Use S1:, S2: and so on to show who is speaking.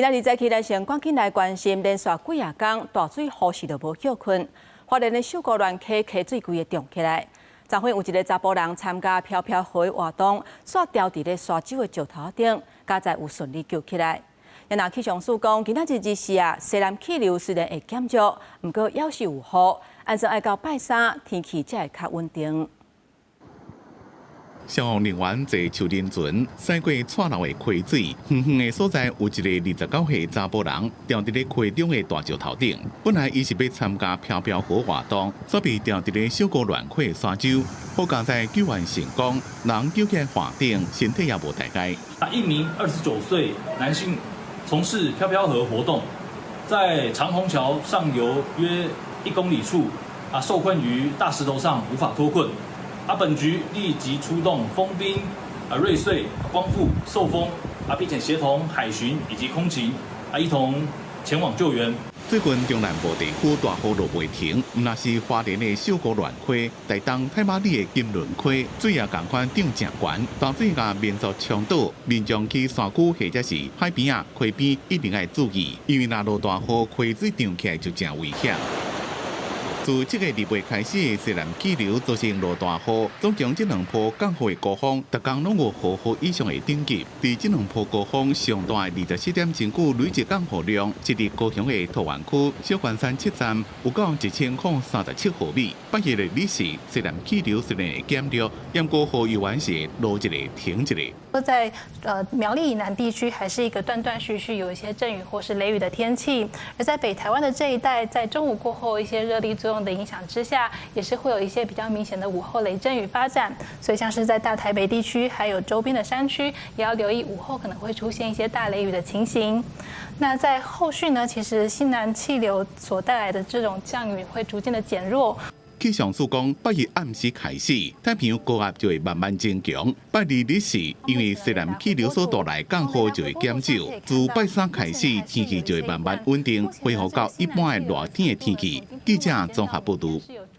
S1: 今仔日早起，咱先趕緊來關心，連續幾仔工大水雨勢都無歇睏，花蓮的秀姑巒溪溪水規个漲起來。昨昏有一个查埔人參加飄飄河的活動，煞牢佇咧沙洲的石頭頂，佳哉有順利救起來。若氣象署講，今仔日日時啊，西南氣流雖然會減弱，毋過猶是有雨，按算愛到拜三天氣才會較穩定。
S2: 消防人員坐樹林船，駛過蔡老的溪水，遠遠的所在有一个29歲查埔人，牢佇咧溪中的大石頭頂。本來伊是欲參加飄飄河活動，煞被牢佇咧秀姑巒溪的沙洲。好佳哉救援成功，人救起來岸頂，身體也無大礙。
S3: 一名29歲男性從事飄飄河活動，在長虹橋上游約1公里處啊，受困於大石頭上，無法脫困。啊！本局立即出動豐濱、啊瑞穗、光復、壽豐啊，並且協同海巡以及空勤啊，一同前往救援。
S2: 最近中南部地區大雨落袂停，毋但是花蓮的秀姑巒溪、台東太麻里的金崙溪，水也仝款漲誠懸，大水共民宿衝倒，民眾去山區或者是海邊仔、溪邊一定愛注意，因為若落大雨，溪水漲起來就誠危險。自這个禮拜開始，西南氣流造成落大雨，總共這兩波降雨的高峰，逐工攏有豪雨以上的等級。佇這兩波高峰上大的24點鐘久累計降雨量，是佇高雄的桃園區小關山七站有到1037毫米。拜二的日時，西南氣流雖然會減弱，毋過雨猶原是落一个停一个。
S4: 在苗栗以南地區，還是一個斷斷續續有一些陣雨或是雷雨的天氣。而在北台灣的這一帶，在中午過後，一些熱力作用的影響之下，也是會有一些比較明顯的午後雷陣雨發展。所以像是在大台北地區，還有周邊的山區，也要留意午後可能會出現一些大雷雨的情形。那在後續呢，其實西南氣流所帶來的這種降雨會逐漸的減弱。
S2: 氣象署講，拜一暗時開始，太平洋高壓就會慢慢增強。拜二日時，因為西南氣流所帶來降雨就會減少。自拜三開始，天氣就會慢慢穩定，恢復到一般的熱天的天氣。記者綜合報導。